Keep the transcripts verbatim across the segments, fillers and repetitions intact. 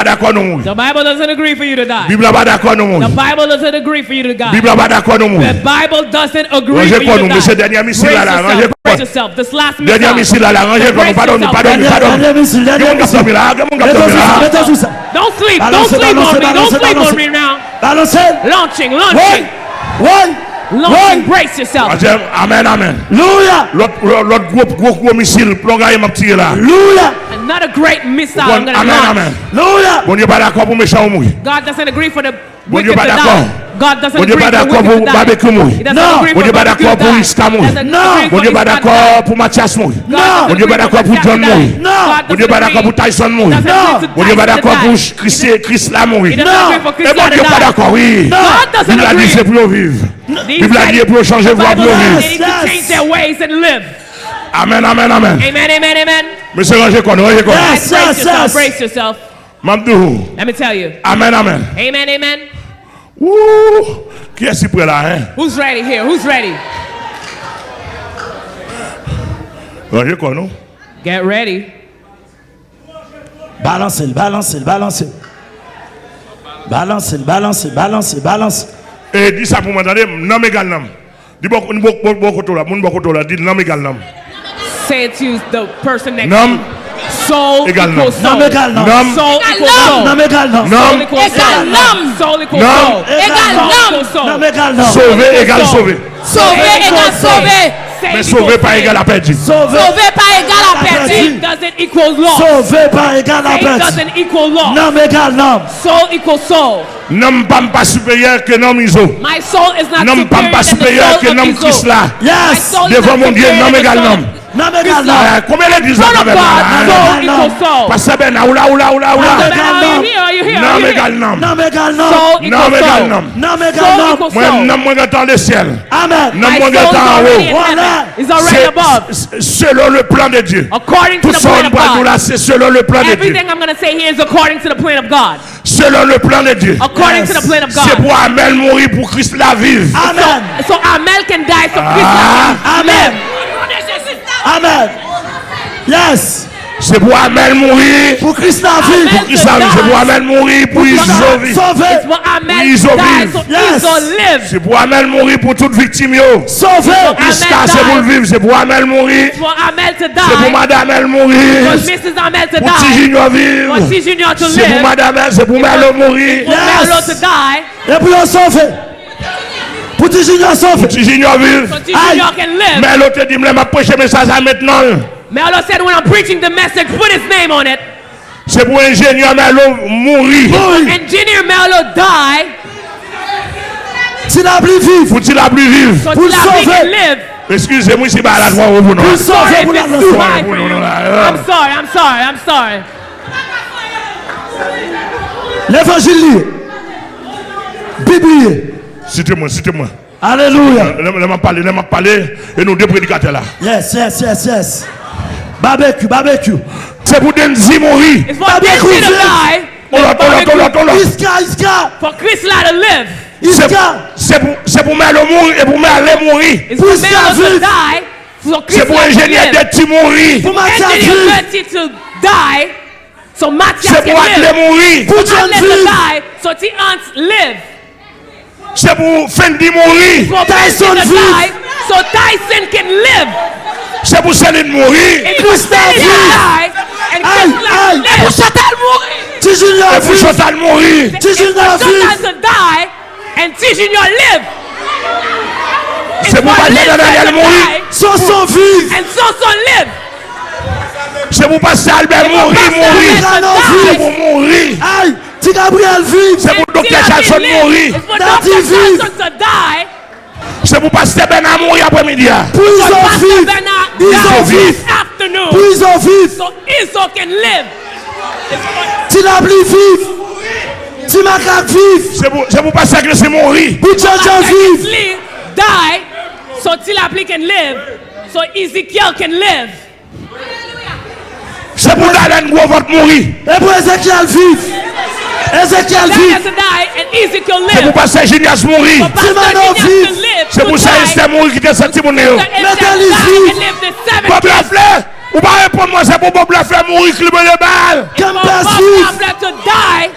pa dakò nou mouri. The Bible doesn't agree for you to die. Bib la pa dakò nou mouri. The Bible doesn't agree for you to die. Bib la pa dakò nou mouri. The Bible doesn't agree for you to die. Ranje kò nou, mesye, dènyè misil la la, ranje kò. Brace yourself. This last missile. Dènyè misil la la, ranje kò nou, pa dòmi, pa dòmi, pa dòmi. Dènyè misil, dènyè misil. Gen moun k ap dòmi la, gen moun k ap dòmi la. Don't sleep, don't sleep on me, don't sleep on me now. Balanse. Launching, launching. Woy! Woy! Launching, brace yourself. Amen, amen. Louya! Lòt, lòt, lòt gwo, gwo, gwo misil, plon gaye m ap tire la. Louya! Another great missile I'm gonna launch. Amen, amen. Louya! Bondye pa dakò pou mechan yo mouri. God doesn't agree for the wicked to die. Bondye pa dakò. God doesn't agree for wicked to die. Bondye pa dakò pou Babekyou mouri. He doesn't agree for Barbecue to die. Bondye pa dakò pou Iska mouri. Doesn't agree for Iska to die. Bondye pa dakò pou Mathias mouri. God doesn't agree for Mathias to die. Bondye pa dakò pou John mouri. God doesn't agree. Bondye pa dakò pou Tyson mouri. Doesn't agree to Tyson to die. Bondye pa dakò pou Chris, Chris la mouri. He doesn't agree for Chris to die. Men Bondye pa dakò, wi. God doesn't agree. Bib la di se pou yo viv. Bib la di e pou yo chanje vwa pou yo viv. They need to change their ways and live. Amen, amen, amen. Amen, amen, amen. Mesye, ranje kò nou, ranje kò nou. Yes, yes, yes. Brace yourself, brace yourself. M ap di w. Let me tell you. Amen, amen. Amen, amen. Woo! Kiyès ki prè la, hein? Who's ready here? Who's ready? Ranje kò nou. Get ready. Balanse l, balanse l, balanse l. Balanse l, balanse l, balanse l, balanse l. E di sa pou mwen tande, nanm egal nanm. Di bò, bò, bò, bò kote w la, moun bò kote w la, di nanm egal nanm. Say it to the person next to you. Nanm egal nanm. Soul equals soul. Nanm egal nanm. Soul equals soul. Nanm egal nanm. Soul equals soul. Egal nanm. Soul equals soul. Nanm egal nanm. Nanm egal nanm. Sove egal sove. Sove egal sove. Men sove pa egal a pèdi. Sove pa egal a pèdi. Faith doesn't equal loss. Sove pa egal a pèdi. Faith doesn't equal loss. Nanm egal nanm. Soul equals soul. Nanm pa m pa siperyè ke nanm Izo. My soul is not superior than the soul of Izo. Nanm pa m pa siperyè ke nanm Kris la. Yes. My soul is not superior than the soul of Kris la. Nanm egal nanm. Nanm egal nanm. Eh, konbyen legliz la kanmenm la, hein? Soul equals soul. Pastè Bèna, ou la, ou la, ou la, ou la. Are you here? Are you here? Are you here? Nanm egal nanm. Nanm egal nanm. Soul equals soul. Nanm egal nanm. Nanm egal nanm. Soul equals soul. Mwen, nanm mwen gentan an lesièl. Amen. Nanm mwen gentan anwo. My soul is already in heaven. It's already above. Se, se, selon le plan de Dieu. According to the plan of God. Tout sa m pral di w la, se selon le plan de Dieu. Everything I'm gonna say here is according to the plan of God. Selon le plan de Dieu. According to the plan of God. Se pou Amèl mouri pou Kris la viv. Amen. So, so Amèl can die so Kris la viv. Amen. Amen. Yes. Se pou Amèl mouri. Pou Kris la viv. Pou Kris la viv. Se pou Amèl mouri pou Izo viv. Sove. It's for Amèl to die so Izo live. Yes. Se pou Amèl mouri pou tout viktim yo. Sove. Pou Kris la, se pou l viv. Se pou Amèl mouri. It's for Amèl to die. Se pou madanm Amèl mouri. For Missus Amèl to die. Pou Ti Junior viv. For Ti Junior to live. Se pou madanm Amèl, se pou Mèlo mouri. It's for Mèlo to die. E pou yo sove. Pou Ti Junior sove. Pou Ti Junior viv. So Ti Junior can live. Mèlo te di m lè m ap preche mesaj sa mentnan. Mèlo said, "When I'm preaching the message, put his name on it." Se pou enjenyè Mèlo mouri. Engineer Mèlo die. Ti Lapli viv. Pou Ti Lapli viv. So Ti Lapli can live. Eskize m, wi, si bagay la twò wo pou nou. Pou l sove pou la. I'm sorry, I'm sorry, I'm sorry. Levanjil li ye. Bib li ye. Site mwen, site mwen. Alelouya. Lè, lè m ap pale, lè m ap pale, e nou de predikatè la. Yes, yes, yes, yes. Babekyou, babekyou. Se pou Denzi mouri. It's for Denzi to die. Olòt, olòt, olòt, olòt. Iska, Iska. For Kris la to live. Iska. Se pou, se pou Mèlo mouri, e pou Mèlo mouri. It's for Mèlo to die. For Kris la to live. Se pou enjenyè Deti mouri. Pou Mathias viv. Engineer Deti to die. So Mathias can live. Se pou Adley mouri. Pou John viv. Adley to die. So Ti Ants live. Se pou Fendi mouri. Tyson viv. So Tyson can live. Se pou Celine mouri. Kris la viv. And Kris la live. Pou Chantal mouri. Ti Junior viv. Ti Junior viv. And Ti Junior live. Se pou pastè Daniel mouri. Sonson viv. And Sonson live. Se pou pastè Albert mouri, mouri. Se pou mouri. Ti Gabriel viv. Se pou doktè Jackson mouri. Dadi viv. Se pou pastè Bèna mouri aprèmidi a. Pou Izo viv. Izo viv. Pou Izo viv. Ti Lapli viv. Ti Makak viv. Se pou, se pou pastè Gresly mouri. Pou Djandjan viv. Die. So Ti Lapli can live. So Ezekiel can live. Se pou Dalèn Gwovant mouri. E pou Ezekyèl viv. Ezekyèl viv. Daniel to die and Ezekiel live. Se pou pastè Junias mouri. For Pastor Junias to live, to die. Se pou sè Esther mouri, kite sèt timoun yo. Sister Esther die and live the seven kids. Pèp la vle. Ou pa reponn mwen, se pou Bob la fè mouri Clement Lebel. Kè m pèsi. Bob Lafleur to die.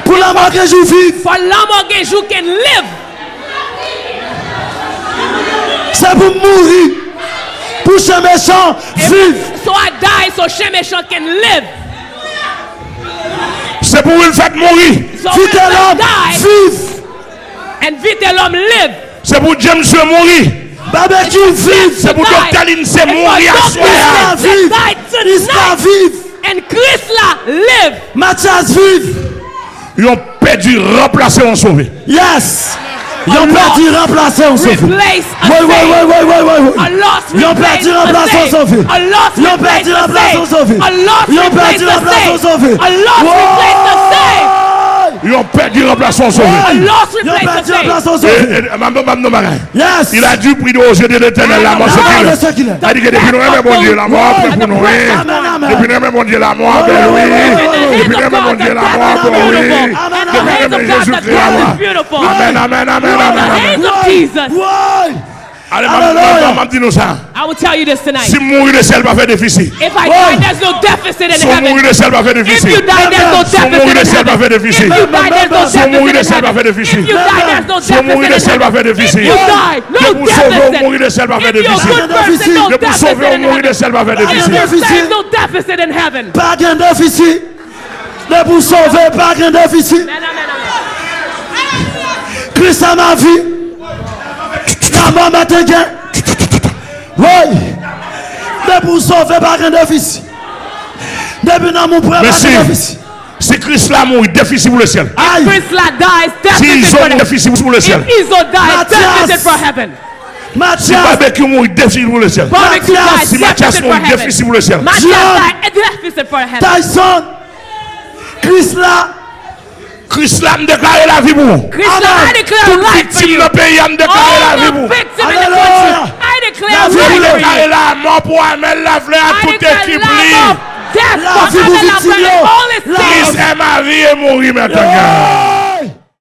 Pou lanmò gen jou viv. For lanmò gen jou can live. Se pou m mouri. Pou chen mechan viv. So I die so chen mechan can live. Se pou Wilfred mouri. Vitelhomme viv. And Vitelhomme live. Se pou James Sue mouri. Babekyou viv. Se pou Doktè Lindsay mouri aswè a. Ista viv. Ista viv. And Krisla live. Mathias viv. Yon pèdi ranplase yon sove. Yes. Yon pèdi ranplase yon sove. Woy woy woy woy woy woy. Yon pèdi ranplase yon sove. Yon pèdi ranplase yon sove. Yon pèdi ranplase yon sove. Yon pèdi ranplase yon sove. Yon pèdi ranplase yon sove. Yon pèdi ranplase yon sove. M ap ban nou bagay. Yes. Il a dit, prie aux yeux de l'Éternel la mort seculière. Sa di ke depi nou renmen Bondye la mò ap pran pou nou wi. Depi nou renmen Bondye la mò ap bèl wi. Depi nou renmen Bondye la mò ap bon wi. Depi nou renmen Jezikri la mò. Amèn, amèn, amèn, amèn, amèn. Jesus. Ale, m ap di nou sa. I will tell you this tonight. Si m mouri lesyèl pa fè defisi. If I die, there's no deficit in Si w mouri heaven. lesyèl pa fè defisi. If you die, there's no Si w mouri deficit in lesyèl pa heaven. fè defisi. If you die, there's no Si w mouri deficit in lesyèl pa heaven. fè defisi. If you die, there's no Si w mouri deficit in lesyèl pa heaven. fè defisi. If you die, no Depi w sove w deficit. mouri lesyèl pa fè If you're a defisi. good person, no Depi w sove deficit w in mouri heaven. lesyèl pa fè If you're defisi. saved, no deficit in heaven. Pa gen defisi. Depi w sove pa gen defisi. Kris a ma vi. Lanmò mèt en gè. Woy. Depi w sove pa gen defisi. Depi nanm ou pran pa gen defisi. Si Krisla mouri, defisi pou lesyèl. Ay. Krisla dies, Si deficit Izo for mouri, heaven. defisi pou lesyèl. If Izo dies, Mathias. Deficit for heaven. Si Mathias. Babekyou mouri, defisi pou lesyèl. Barbecue Mathias. dies, Si Matyas deficit for mouri, heaven. Defisi pou lesyèl. Mathias John. Dies, deficit for heaven. Tyson. Krisla. Krisla, m deklare lavi pou ou. Krisla, I declare Tout life for viktim you. nan peyi a, m deklare All lavi the pou ou. victim in the Aleluya. Country, I declare Lavi life pou for lesyèl. Deklare you. lamò pou Amèl Laflè a I tout declare ekip life li. of death for Lavi pou Amèl viktim Laflè yo. and all his Kris saints. Marie mouri mentnan.